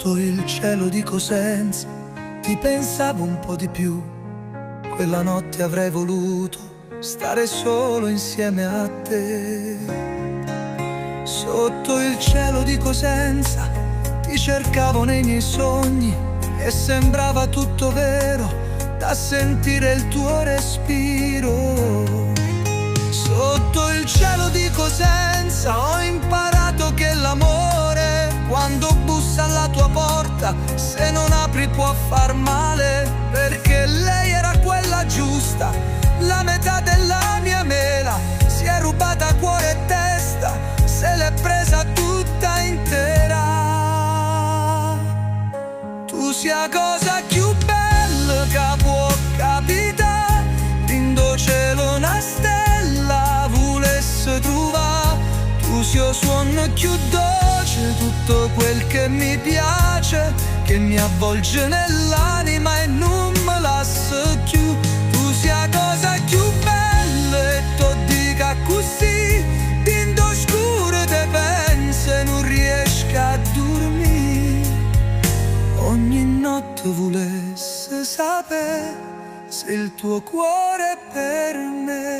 Sotto il cielo di Cosenza ti pensavo un po' di più. Quella notte avrei voluto stare solo insieme a te. Sotto il cielo di Cosenza ti cercavo nei miei sogni e sembrava tutto vero da sentire il tuo respiro. Sotto il cielo di Cosenza ho imparato che l'amore, quando bussa alla tua porta, se non apri può far male, perché lei era quella giusta, la metà della mia mela, si è rubata cuore e testa, se l'è presa tutta intera. Tu si' 'a cosa cchiù bella che può capità, dint' 'o cielo na stella vulesse truvà, tu si' 'o suonno cchiù doce, tutto quel che mi piace, che mi avvolge nell'anima e nun me lassa cchiù. Tu si' 'a cosa cchiù bella e t'o dico accussì, dint' 'o scuro te penso e nun riesco a durmì. Ogni notte vulesse sapè se il tuo cuore è per me.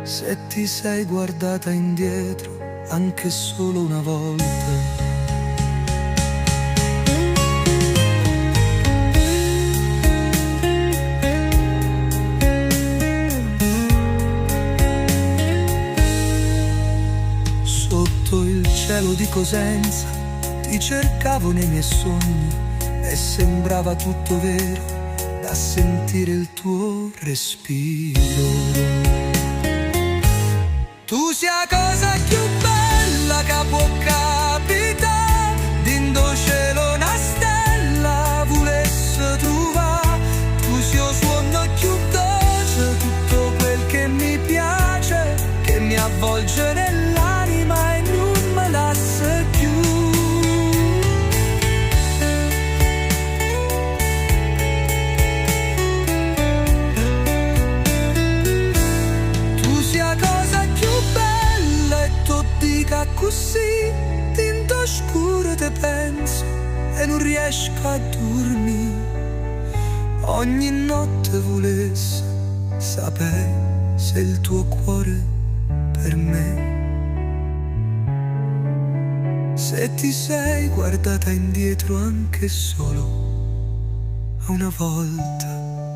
Se ti sei guardata indietro anche solo una volta. Sotto il cielo di Cosenza ti cercavo nei miei sogni e sembrava tutto vero da sentire il tuo respiro. Tu si' 'a cosa cchiù bella che può capità, dint' 'o cielo na stella vulesse truvà, tu si' 'o suonno cchiù doce, tutto quel che mi piace, che mi avvolge nell'anima e nun me lassa cchiù. Tu si' 'a cosa cchiù bella e t'o dico accussì, dint' 'o scuro te penso e nun riesco a durmì. Ogni notte vulesse sapè se il tuo cuore per me. Se ti sei guardata indietro anche solo una volta.